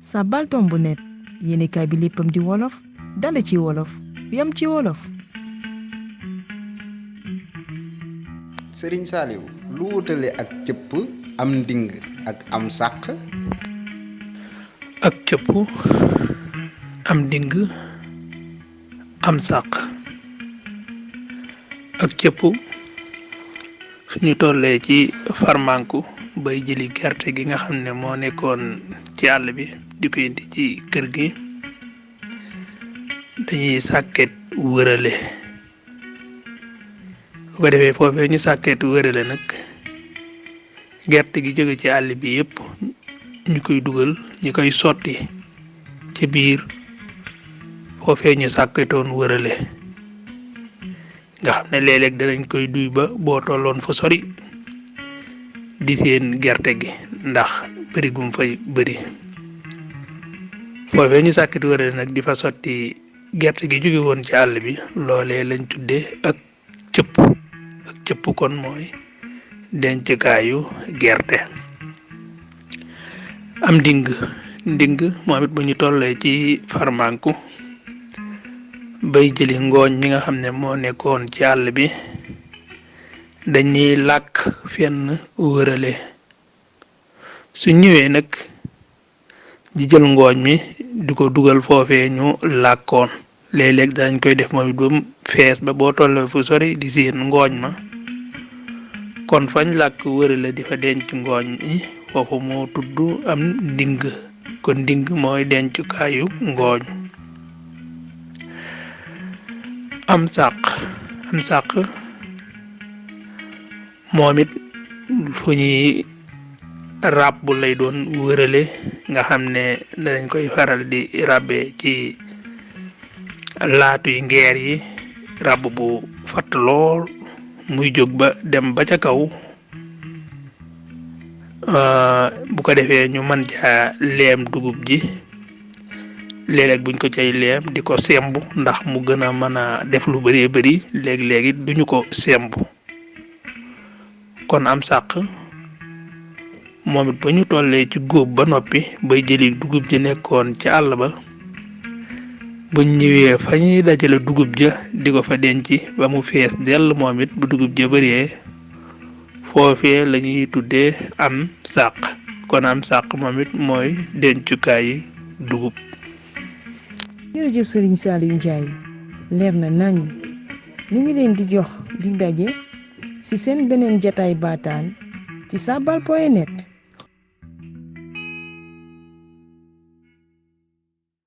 Sabaltom.net yéenekaay bi léppam di wolof dale ci wolof yam ci wolof. Sëriñ Saaliw lu wutale ak cëpp am nding ak am sàq. ak cëpp am nding am sàq. ak cëpp suñu tollee ci farmanku bay jëli gerte gi nga xam ne moo nekkoon ci àll bi di ko indi ci kër gi dañuy sàkket wërale bu ko defee foofee ñu sàkket wërale nag gerte gi jóge ci àll bi yépp ñu koy dugal ñu koy sotti ci biir foofee ñu sàkketoon wërale nga xam ne léeg-léeg danañ koy duy ba boo tolloon fu sori di seen gerte gi ndax bëri gum fay bëri foofee ñu sàkket wërale nag di fa sotti gerte gi jóge woon ci àll bi loolee lañ tuddee ak cëpp kon mooy dencukaayu gerte. am nding moom it bu ñu tollee ci farmanku bay jëli ngooñ mi nga xam ne moo nekkoon ci àll bi dañuy làkk fenn wërale su ñëwee nag di jël ngooñ mi di ko dugal foofee ñu làkkoon léeg-léeg dañ koy def moom it ba mu fees ba boo tollee fu sori di seen ngooñ ma kon fañ làkk wërale di fa denc ngooñ mi foofu moo tudd am nding kon nding mooy dencukaayu ngooñ. am sàq moom it fu ñuy ràbb lay doon wërale nga xam ne dañ koy faral di ràbbe ci laatu yi ngeer yi ràbb bu fatt lool muy jóg ba dem ba ca kaw bu ko defee ñu mën caa leem dugub ji léeg-léeg buñ ko cay leem di ko semb ndax mu gën a mën a def lu bëree bëri léegi-léegi duñu ko semb kon am sàq moom it ba ñu tollee ci góob ba noppi bay jëli dugub ji nekkoon ci àll ba buñ ñëwee fa ñuy dajale dugub ja di ko fa denc ba mu fees dell moom it bu dugub ja bëree foofee la ñuy tuddee am sàq kon am sàq moom it mooy dencukaayi dugub. jërëjëf Sëriñ Saaliw Njaay leer na nañ ñu ngi leen di jox di daje ci seen beneen jataay baataan ci Saabal.net.